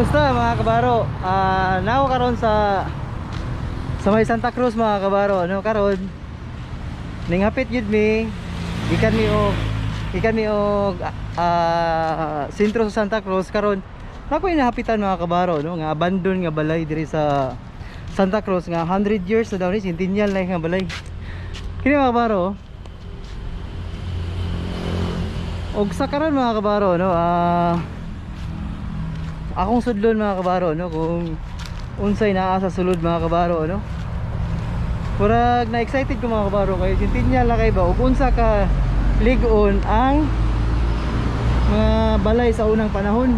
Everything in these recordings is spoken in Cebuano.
Kumusta mga kabaro? Nako karon sa may Santa Cruz, mga kabaro, no? Karon ning hapit gyud mi gikan mi og sentro sa Santa Cruz. Karon nako inahapitan, mga kabaro, no, nga abandon nga balay diri sa Santa Cruz nga 100 years na daw ni, centennial na nga balay kini, mga kabaro. Og sa karon, mga kabaro, no, akong sudlon, mga kabaro, no, kung unsay naa sa sulod, mga kabaro, no. Murag na excited ko, mga kabaro, kay centennial na kay ba ug unsa ka lig-on ang mga balay sa unang panahon.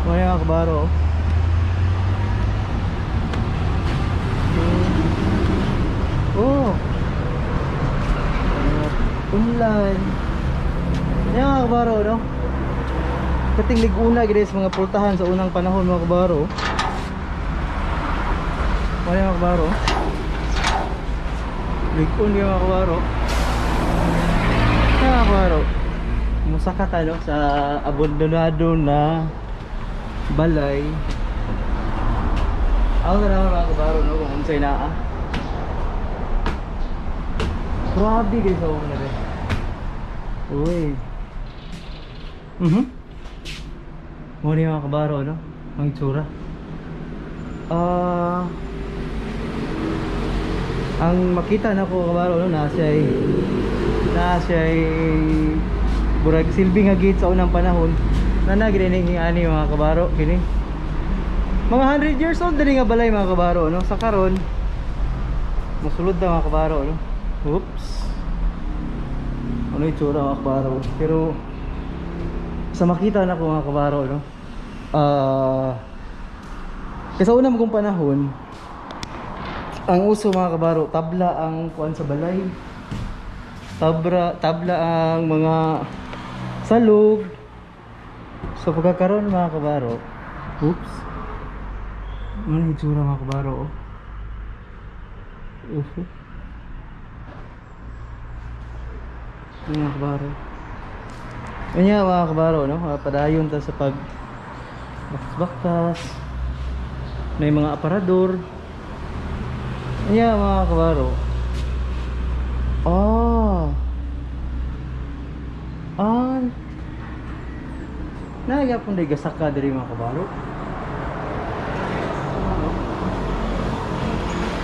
Mga mga kabaro. Oh. Unlan. Yan, mga kabaro, no. Kating liguna gid sa mga pultahan sa unang panahon, mga kabaro. Wala, mga kabaro. Ligon yung mga kabaro. Yan, mga kabaro. Musaka ta, no, sa abandonado na balay. Ako na naman, mga kabaro, no, kung unsay naa. Grabe guys, ako na rin. Uy. Muna yung mga kabaro, no? Ang itsura. Ang makita na ko, kabaro, no, na siya'y burag silbi nga gate sa unang panahon. Na nagrining ani, mga kabaro, kini. Mga 100 years old dali nga balay, mga kabaro, no? Sa karon musulod na, mga kabaro, no? Oops. Ano itsura, mga kabaro? Pero sa makita na ko, mga kabaro, no? Kasi sa unang kong panahon, ang uso, mga kabaro, tabla ang kuan sa balay. Tabla, tabla ang mga salog. So pagkakaroon, mga kabaro, oops. Ano yung itsura, mga kabaro, oh? Uhu. Ano, mga kabaro? Ano mga kabaro, no? Padayon ta sa pag baktas-baktas. May mga aparador. Ano mga kabaro? Ah. Ah. Nagyapon day gasaka diri, mga kabaro.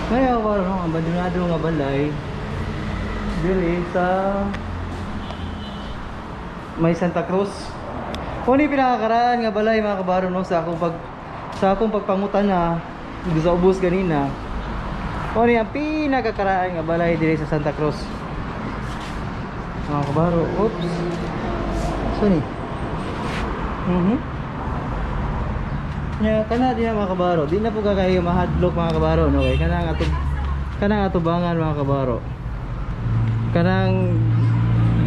Kaya kabaro, no, ang abandonado nga balay diri sa may Santa Cruz. Kung ano pinakakaraan nga balay, mga kabaro, no, sa akong pagpangutan na sa ubos ganina. Kung ano ang pinakakaraan nga balay diri sa Santa Cruz. Mga kabaro, oops. So ni. Nya kana di na, mga kabaro. Di na po ka kayo mahadlok, mga kabaro, no, kay kanang atubangan, mga kabaro. Kanang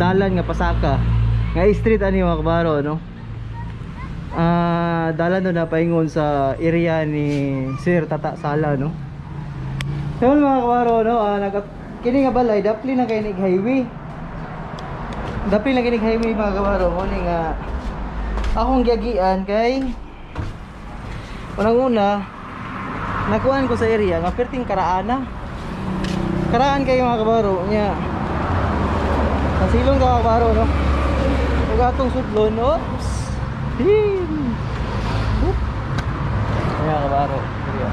dalan nga pasaka nga street ani, mga kabaro, no. Dalan do na paingon sa area ni Sir Tata Sala, no. So mga kabaro, no, kini nga balay dapli na kay nig highway. Dapli na kinig highway, mga kabaro, mo ni nga akong giagian kay unang-una nakuan ko sa area nga perting karaana. Karaan kayo, mga kabaro, nya. Kasilong ka, mga kabaro, no. Ug atong sudlon, oops. Him. Oop. Ayan, kabaro. Area.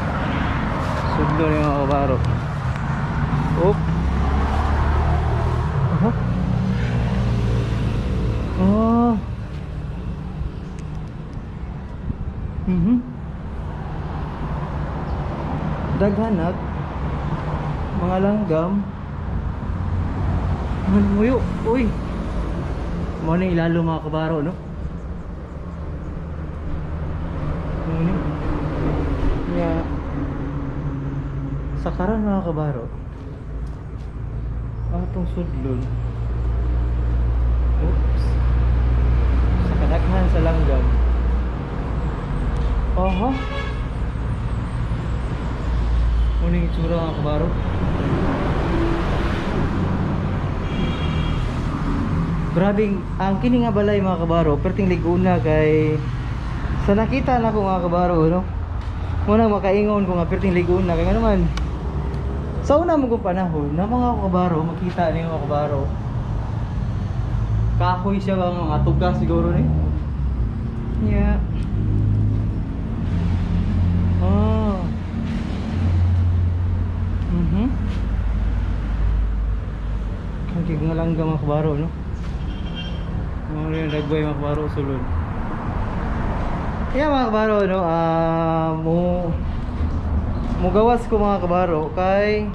Sudlon yung mga kabaro. Oop. Aha. Oh. Daghanag mga langgam. Muyo. Uy. Mo ni ilalo, mga kabaro, no. Mo ni. Ya. Sa karon, mga kabaro, atong sudlon. Oops. Sa kadaghan sa langgam. Oho. Muning itsura, mga kabaro. Grabe ang kini nga balay, mga kabaro, perting liguna kay Sa nakita na ko, mga kabaro, no? Muna makaingon ko nga perting ligon na kay nga naman. Sa una mo kong panahon, na mga kabaro, makita niyo, mga kabaro. Kahoy siya ba, mga tuga siguro ni. Yeah. Oh. Okay, nga lang mga kabaro, no? Mga rin dagway, mga kabaro, sulod. Kaya, mga kabaro, no, mugawas ko, mga kabaro, kay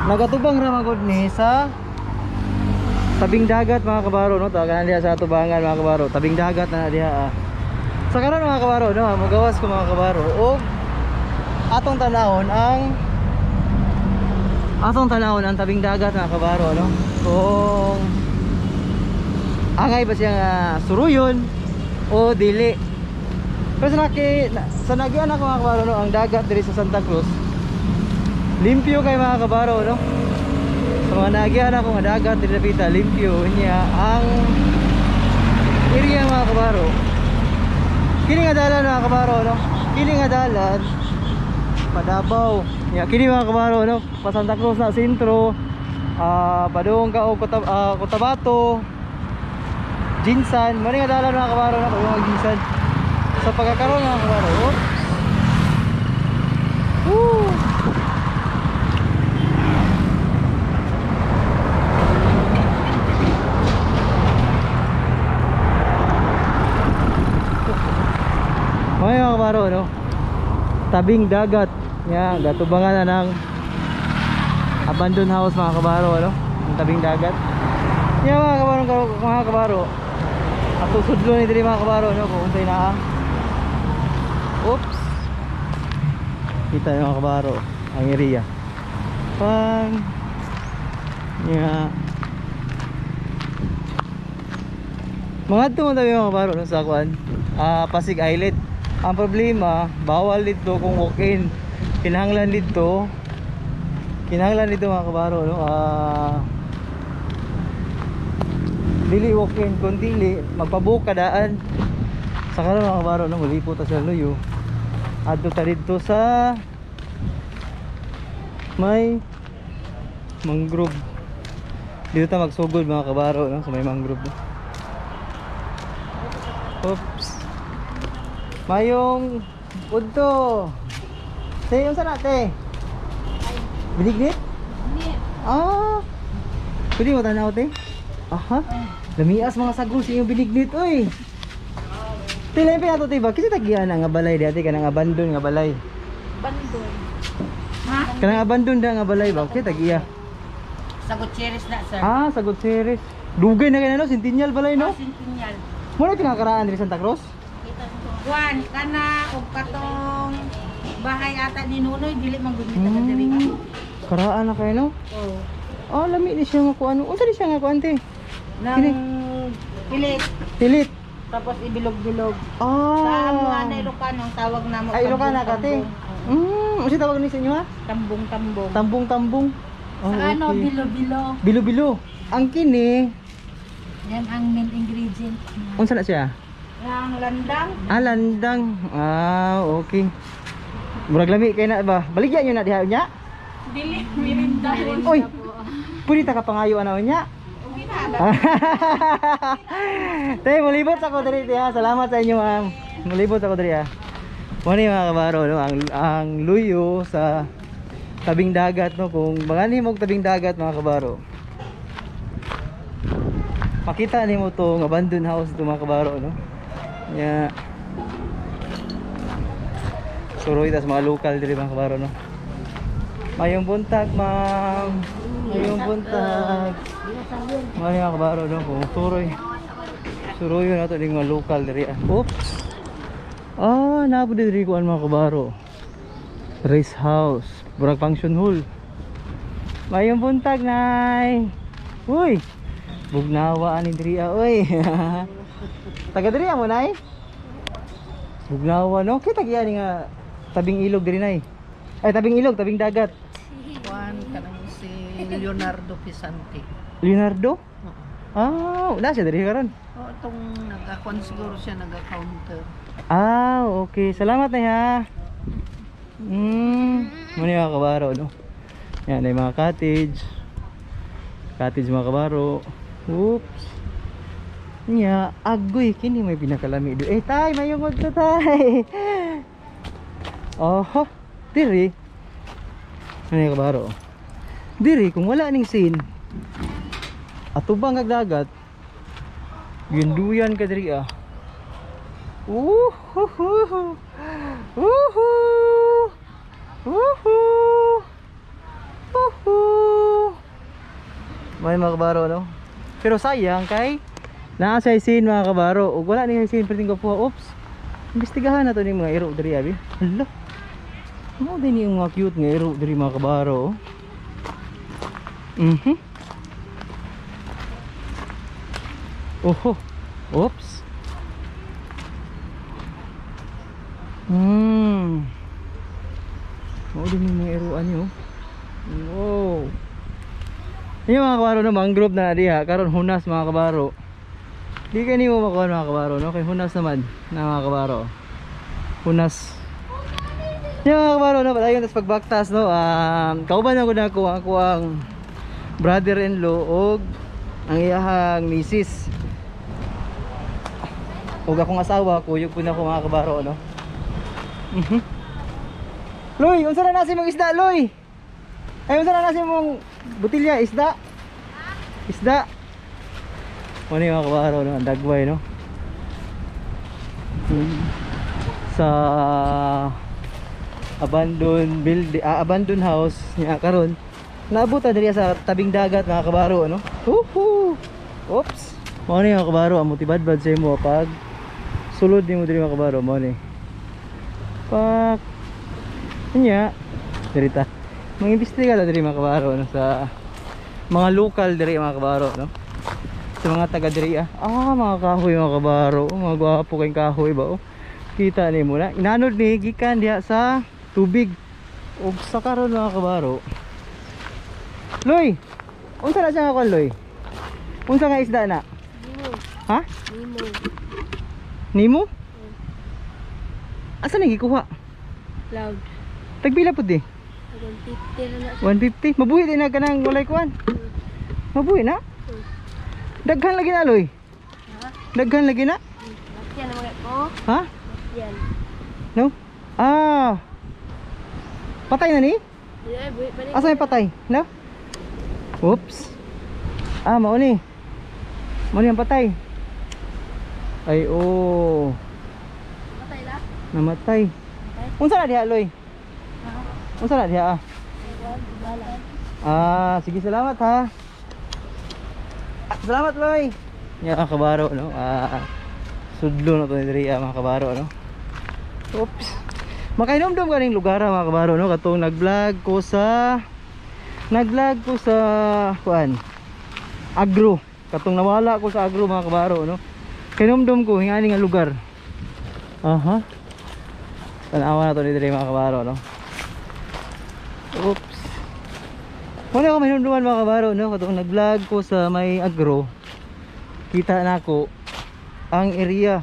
nagatubang ra magod ni sa tabing dagat, mga kabaro, no. Tawagan diha sa tubangan, mga kabaro, tabing dagat na diha. Sa karon, mga kabaro, no, mugawas ko, mga kabaro, og atong tanawon ang tabing dagat, mga kabaro, no, kung angay ba siya nga suruyon o dili. Pero sa nagian ako, mga kabaro, no, ang dagat diri sa Santa Cruz limpyo kay, mga kabaro, no. Sa mga nagian ako nga dagat diri dapita, limpyo niya ang area, mga kabaro. Kini nga dalan, mga kabaro, no, kini nga dalan padabaw ya kini, mga kabaro, no, pa Santa Cruz na sentro, padung ka og Cotabato, GenSan. Mao ni nga dalan, mga kabaro, no, padung og GenSan. Sa pagkakaroon, mga kabaro, oops. Woo! Okay, mga kabaro, no? Tabing dagat. Yan, gatubangan na ng abandoned house, mga kabaro, no? Ang tabing dagat. Yan, mga kabaro, mga kabaro. Ato sudlo ni diri, mga kabaro, no? Kung unsay naa. Oops. Kita yung mga kabaro, ang area. Pang. Yeah. Mga to mo tabi, mga kabaro, no, sa kuan. Pasig Island. Ang problema, bawal dito kung walk-in. Kinahanglan dito. Kinahanglan dito, mga kabaro, no? Dili walk-in, kung dili magpabook ka daan. Sa karon, mga kabaro, no, mulipot ta sa luyo. Adto ta didto sa may mangrove. Dito ta magsugod, mga kabaro, no, sa may mangrove. Oops. Mayong udto. Te, unsa na, te? Binignit? Ah. Pwede mo tanaw, te? Aha. Lamias mga sagos iyong binignit, oy. Te, lain pa nato, te ba? Kasi tagian na nga balay dati kanang abandon nga balay. Bandon. Ha? Kanang abandon da nga balay ba? Kasi tagiya. Sa Gutierrez na, sir. Ah, sa Gutierrez. Dugay na kay no, Centennial balay, no? Centennial. Mo na kinakaraan diri Santa Cruz? Juan, kana og katong bahay ata ni Nunoy dili man gud mi taga diri. Karaan na kayo, no? Oo. Ah, lami ni siya nga kuan. Unsa ni siya nga kuan, te? Nang pilit Pilit. Tapos ibilog-bilog. Ah. Sa amo na Ilocano ang tawag namo. Ay, Ilocana ka, te. Unsa tawag ni sa inyo, ha? Tambong-tambong. Tambong-tambong. Oh, Sa ano, okay. bilo-bilo. Bilo-bilo. Ang kini, Yan ang main ingredient niya. Unsa na siya? Ang landang. Ah, landang. Ah, okay. Murag lami kay na ba? Baligya nyo na diha nya? Dili, mirinda. Oy. Pwede ta ka pangayo ana nya? Okay na. Te, mulibot ako diri, te, ha. Salamat sa inyo, ma'am. Mulibot ako diri, ha. Mo ni, mga kabaro, no, ang luyo sa tabing dagat, no, kung mga mo tabing dagat, mga kabaro. Makita nimo tong abandoned house to, mga kabaro, no. Yeah. Suroy tas mga local diri, mga kabaro, no. Mayong buntag, ma'am. Mayong buntag. Mga ni, mga kabaro, no, kung suroy. Suroy na to ding mga local diri, ah. Oops. Ah, naa po diri kuan, mga kabaro. Race house, murag function hall. Mayong buntag, nay. Uy. Bugnawa ani diri, ah, uy. Taga diri mo, nay? Bugnawa, no? Kita giya ni nga tabing ilog diri, nay. Ay, tabing ilog, tabing dagat. Juan, kanang si Leonardo Pisanti. Leonardo? Ah, wala siya diri karon. Oo, itong nag-account siguro siya, nag-counter. Ah, okay. Salamat na ha. Muna yung mga kabaro, no? Yan, may mga cottage. Cottage, mga kabaro. Oops. Nya, agoy. Kini may pinakalami do. Eh, tay, mayungod to, tay. Oho, diri. Ano yung kabaro? Diri, kung wala ning scene, atubang kag dagat, ginduyan ka diri ah. Uhuhu. Uhu. Uhu. Uhu. May mga kabaro, no? Pero sayang kay naa sa isin, mga kabaro. Ug wala ni isin perting ko po. Oops. Imbestigahan na to ning mga iro diri abi. Hala. Mo din yung mga cute nga iro diri, mga kabaro, oh. Oho. Oops. Oo din yung mga iruan niyo. Wow. Yung mga kabaro, no, mangrove na diha. Karon hunas, mga kabaro. Di ka nimo makuha, mga kabaro, no? Kay hunas naman na, mga kabaro. Hunas. Yung mga kabaro, no, padayon tas pagbaktas, no. Kauban ako na ako ang kuang brother-in-law og ang iyahang misis. Og akong asawa, kuyog po na ako, mga kabaro, no. Loy, unsa na nasi mong isda, Loy? Ay, unsa na nasi mong butilya, isda? Isda. Ano yung mga kabaro, no? Ang dagway, no? Sa abandoned building, ah, abandoned house niya karon. Naabutan diri sa tabing dagat, mga kabaro, no? Woohoo! Oops. Mao ni, mga kabaro, ang mutibadbad sa imo pag sulod nimo diri, mga kabaro, mao ni. Pak. Nya, diri ta. Mangimbestiga ta diri, mga kabaro, no, sa mga local diri, mga kabaro, no? Sa mga taga diri ah. Ah, mga kahoy, mga kabaro. Oh, mga gwapo kayong kahoy ba, oh. Kita nimo na. Inanod ni gikan diha sa tubig. Ug sa karon, mga kabaro. Loy, unsa na siya nga kuan, Loy? Unsa nga isda na? Ha? Nemo. Nemo? Asa na gikuha? Loud. Tagpila pud di? 150 na na. 150. Mabuhi din na kanang walay kuan. Mabuhi na. Daghan lagi na, Loy. Daghan lagi na. Yan ang mga ko. Ha? Yan. No? Ah. Patay na ni? Ay, buhi pa rin. Asa yung patay? No? Oops. Ah, mao ni. Mao ni ang patay. Ay, oh. Patay la. Namatay. Unsa na diha, Loy? Unsa na diha? Ah? Ah, sige, salamat ha. Ah, salamat, Loy. Ya, mga kabaro, no? Ah, sudlo na to ni diri, ah, mga kabaro, no? Oops. Makainomdom ka ning lugar, ah, mga kabaro, no? Katong nag-vlog ko sa kuan. Agro. Katong nawala ko sa agro, mga kabaro, no? Kainomdom ko ingani nga lugar. Aha. Tanawa na to ni diri, mga kabaro, no? Oops. Wala ko mahinumduman, mga kabaro, no? Katong nag-vlog ko sa may agro. Kita na ako ang area.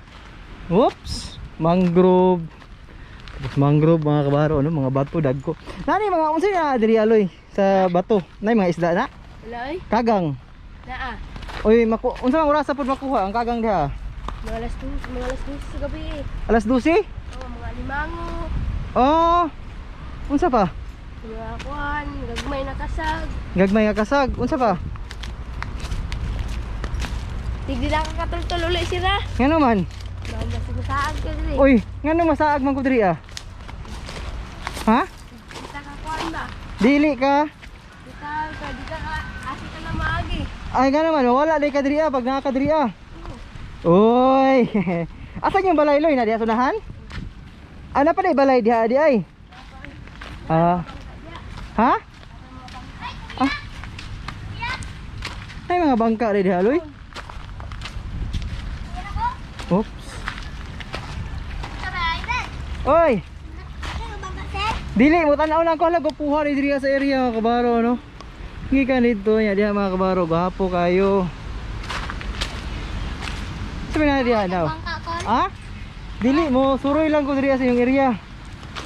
Oops! Mangrove. Tapos mangrove, mga kabaro, no? Mga bato, dagko. Nani mga unsa na diri, aloy sa bato? Nay mga isda na? Wala ay. Kagang. Naa. Oy, maku unsa man orasa pud makuha ang kagang diha? Mga alas 2, mga alas 2 sa gabi eh. Alas 12? Oh, mga limango, Oh. Unsa pa? Mga kuan, gagmay na kasag. Gagmay nga kasag. Unsa pa? Tigdi lang ka katultol uli sila. Ngano man? Mga masaag ka diri. Oy, ngano masaag man ko diri ah? Ha? Kita ka kuan ba? Dili ka. Kita ka di ka asi ka na maagi. Ay, nga naman, wala di ka diri ah, pag naa ka diri ah. Oy. Asa yung balay, Loy, na diha sunahan? Ana pa di balay diha di ay? Ah. Ha? Ah. Ay, mga bangka di diha, Loy. Oops. Oy. Dili mo tan-aw lang ko, hala puha ni diri sa area, mga kabaro, no. Gikan dito nya diha, mga kabaro, gwapo kayo. Sa may diha daw. Bangka kon. Ah? Dili mo, suroy lang ko diri sa inyong area.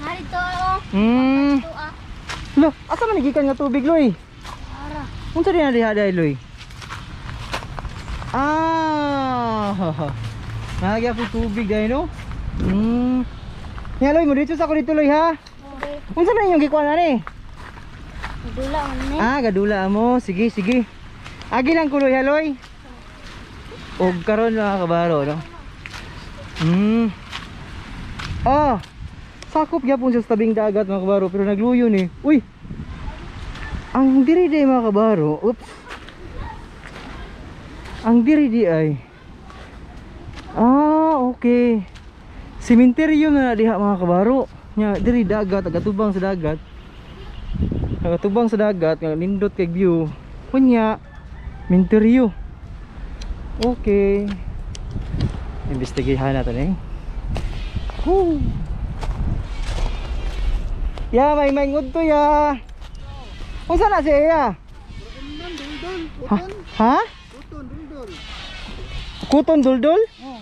Narito oh. Ito ah. Lo, asa man gikan nga tubig, Loy? Ara. Unsa din na diha dai, Loy? Ah. Nagya po tubig dai, no? Ya, Loy, mo dito sa ko dito, Loy, ha? Okay. Unsa man inyong gikuan ani? Dula man ni. Ah, gadula mo. Sige, sige. Agi lang kuloy, haloy. Og karon mga kabaro, no? Ah, sakop gyapon siya sa tabing dagat, mga kabaro, pero nagluyo ni. Uy. Ang diri di, mga kabaro. Oops. Ang diri di ay. Ah, okay. Sementeryo na na diha, mga kabaro. Nya diri dagat, agatubang sa dagat. Nakatubang sa dagat nga nindot kay view. Kunya minteryo. Okay. Imbestigahan natin eh. Woo. Ya, may may ngudto ya. Unsa na siya ya? Ha? Ha? Kuton, duldul. Kuton duldul? Oo,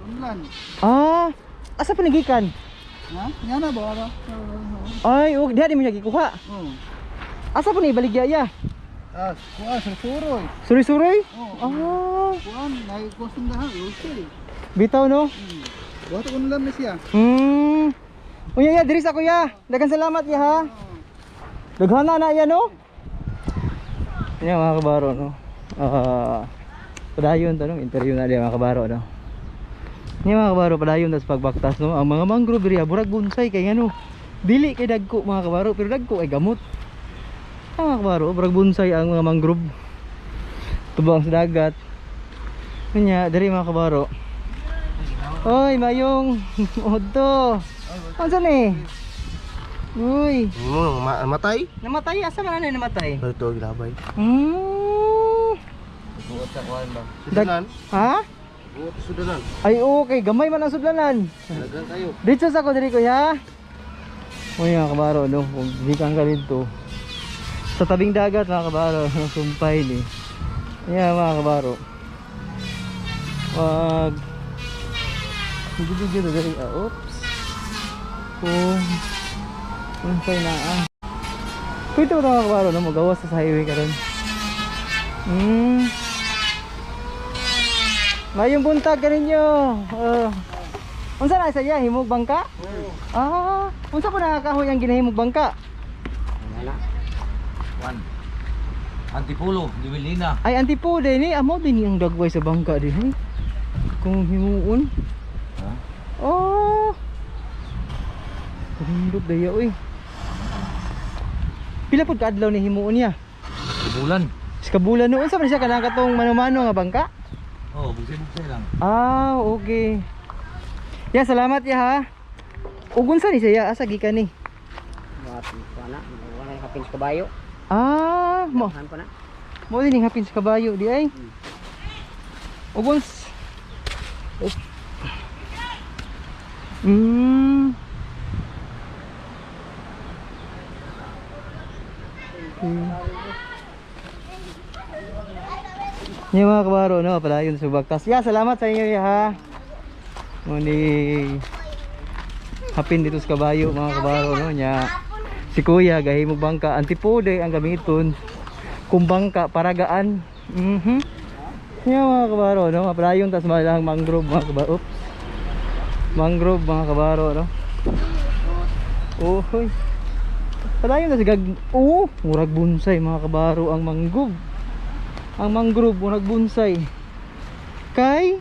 unlan. Ah, asa pa nagikan? Ha? Nga na ba? Ara? Ay, og diha di mo niya gikuha. Oo. Asa pa ni ibaligya ya? Ah, kuha sa suroy. Suroy-suroy? Oo. Ah, Kuan, naikusin na ha. Okay. bitaw no? Buhat unlan na siya. Unya ya, diri sa kuya. Daghang salamat ya ha. Daghana na yan no. Yan mga kabaro no. Ah, padayon to no, interview na diya mga kabaro no. Yan mga kabaro, padayon tas pagbaktas no. Ang mga mangrove diri burag bonsai kay ngano. Dili kay dagko mga kabaro, pero dagko ay gamot. Ang mga kabaro, burag bonsai ang mga mangrove. Tubang sa dagat. Unya, diri mga kabaro. Oy, mayong odto. Unsa ni? Uy, Mo matay? namatay asa man na namatay? Ito gilabay. Buot sa kuan ba? Sudanan. Ha? Buot sudanan. Ay okay, gamay man ang sudlanan. Dagan kayo. Dito sa ko diri kuya. Uy, mga kabaro no, kung gikan ka dito. Sa tabing dagat mga kabaro, sumpay ni. Yeah, mga kabaro. Wag. Hindi dito diri. Ah, oops. Kung sumpay na ah. Pwede ba mga kabaro no, magawas sa highway karon. Mayong buntag kaninyo. Unsa na sa iya himog bangka? Ah, unsa po nakakahoy ang ginahimog bangka? One. Antipulo, Duwilina. Ay antipode ni amo din ang dagway sa bangka din. Eh. Kung himuon. Ha? Oh. Hindot daya oy. Pila pud kaadlaw ni himuon niya? Bulan. Sa kabulan no unsa man siya kanang katong mano-mano nga bangka? Oh, bugsay-bugsay lang. Ah, okay. Ya, salamat ya ha. Ug unsa ni siya asa gikan ni? Wala, wala kapin sa kabayo. Ah, mo. Saan pa na? Mo din hapin sa kabayo di ay. Ug uns. Op. Okay. Yung mga kabaro, no, pala yun sa baktas. Ya, salamat sa inyo, ya, ha. Muni hapin dito sa kabayo, mga kabaro, no, nya. Si Kuya, gahimog bangka, antipode ang gamiton. Kung bangka, paragaan. Yan mga kabaro, no, mapalayon tas malang mangrove, mga kabaro. Oops. Mangrove, mga kabaro, no. Uhoy. Palayon tas gag oh, murag bonsai mga kabaro ang mangrove. Ang mangrove murag bonsai. Kay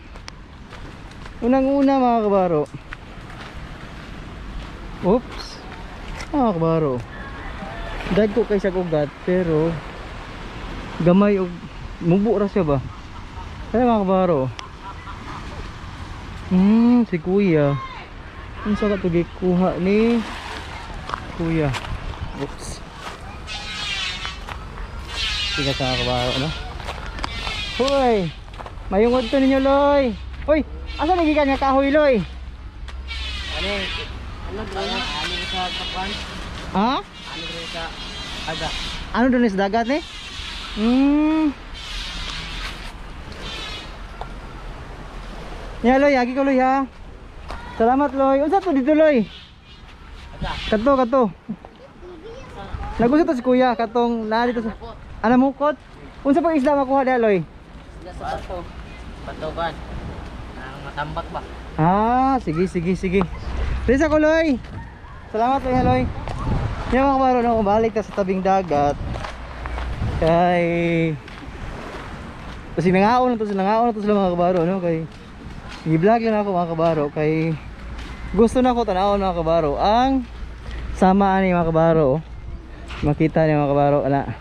unang-una mga kabaro. Oops. Mga kabaro. Dagko kay sa ugat pero gamay og mubo ra siya ba. Kaya mga kabaro. Si Kuya. Unsa ka to gikuha ni Kuya? Oops. Sige sa mga kabaro, no? Hoy! Mayungod to ninyo, Loy! Hoy! Asa nagikan nga kahoy, Loy? Ano, ano ano, ano sa kapan? Ha? Ano rin sa aga? Ano doon sa dagat eh? Nya Loy, agi ko Loy ha. Salamat Loy. Unsa to dito Loy? Kato, kato. Nagusto to si Kuya katong naa dito sa ana mukot. Unsa pang isda makuha diha Loy? Sila sa bato. Batogan. Ang matambak ba? Ah, sige sige sige. Risa ko Loy. Salamat Loy, ha, Loy. Yan mga kabaro, no, balik ta sa tabing dagat. Kay kasi nangaon na to sila, nangaon na to sila mga kabaro, no? Kay i-vlog lang ako mga kabaro kay gusto na ko tanawon mga kabaro ang sama ani mga kabaro. Oh. Makita ni mga kabaro ana.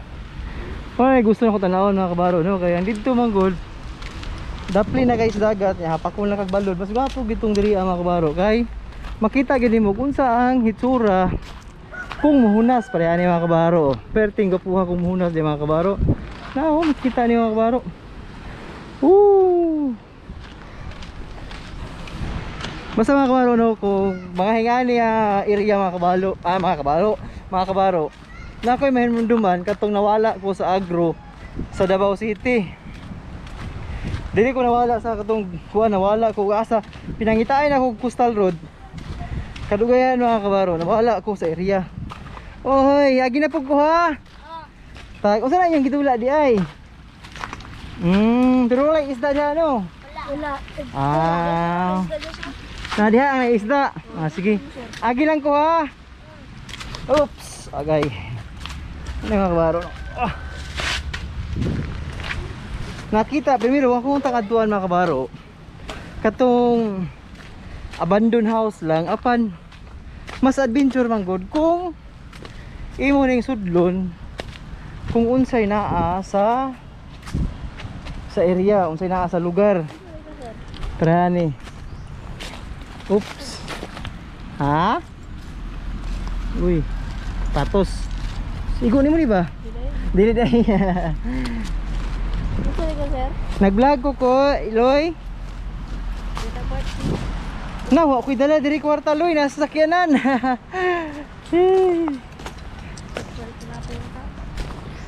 Ay, gusto na ko tanawon mga kabaro, no? Kay andito man gud. Dapli na guys dagat, nya hapakon lang kag balod. Mas gwapo gitong diri ang mga kabaro kay makita gid nimo kung unsa ang hitsura kung muhunas pareha ni mga kabaro. Perting gwapuha kung muhunas di mga kabaro. Na oh, makita ni mga kabaro. Woo! Basta mga kabaro no, kung mga hingani area mga kabalo, mga kabalo, mga kabaro. Na ako'y mahinumduman katong nawala ko sa agro sa Davao City. Dili ko nawala sa katong kuan, nawala ko asa pinangitain ako Coastal Road. Kadugayan mga kabaro, nawala ko sa area. Oy, agi na pud ko ha. Tag, unsa na inyong gidula di ay? Pero wala isda diha no. Wala. Ah. Na diha ang isda. Ah, sige. Agi lang ko ha. Oops, agay. Ano mga kabaro? Ah. Nakita primero akong takadtuan mga kabaro. Katong abandoned house lang apan mas adventure man gud kung imo ning sudlon kung unsay naa sa area, unsay naa sa lugar. Tara ni. Oops. Ha? Uy. Patos. Igo nimo ni ba? Dili dai. Gusto ka sir? Nag-vlog ko ko, Iloy. Na, wa ko'y dala diri kwarta Loy, nasa sakyanan.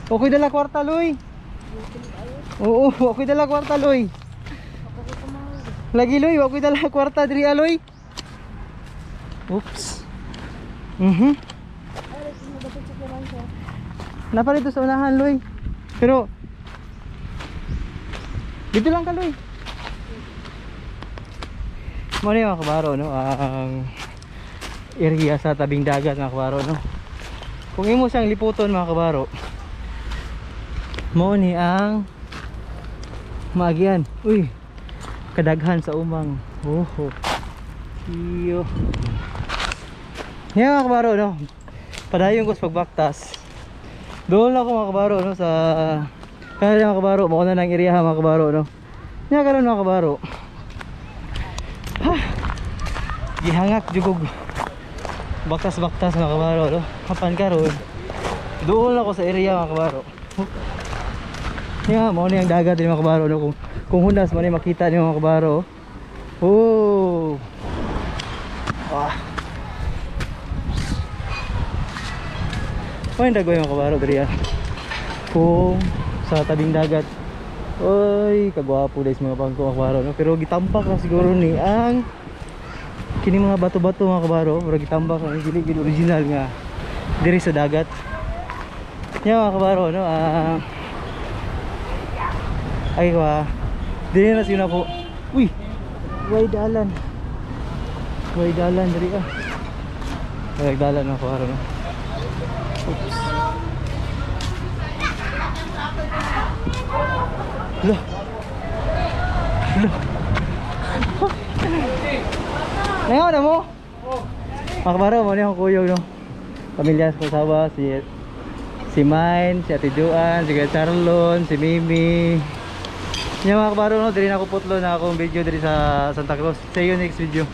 Wa ko'y dala kwarta Loy. Oo, wa ko'y dala kwarta Loy. Lagi Loy, wa ko'y dala kwarta diri aloy. Oops. Napa dito sa unahan Loy. Pero dito lang ka Loy. Mo na yung mga kabaro no, ang area sa tabing dagat mga kabaro no. Kung imo siyang liputon mga kabaro, mo ni ang maagian. Uy, kadaghan sa umang. Oho. Iyo. Yan mga kabaro no. Padayon ko sa pagbaktas. Doon ako mga kabaro no sa kaya mga kabaro, mo na ng area mga kabaro no. Nya karon mga kabaro. Ha. Gihangak jugog. Baktas-baktas mga kabaro no. Kapan karon. Doon ako sa area mga kabaro. Nya mo ni ang dagat din mga kabaro no kung hunas mo ni makita ni mga kabaro. Oh. Ah. May dagoy mga kabaro diri ah. Kung sa tabing dagat. Oy, kagwapo guys mga bangko mga kabaro no. Pero gitampak lang siguro ni ang kini mga bato-bato mga kabaro, pero gitambak ang dili gid original nga diri sa dagat. Nya mga kabaro no. Ay ko ah. Diri na siya ko. Uy. Way dalan. Way dalan diri ah. Way dalan mga kabaro no. Oops. Loh. Loh. Ngayon na mo? Mga kabaro, mo ni akong kuyog no. Pamilya ko sawa si Mine, si Ate Juan, si Kuya Charlon, si Mimi. Nya mga kabaro no, diri na ako putlo na akong video diri sa Santa Cruz. See you next video.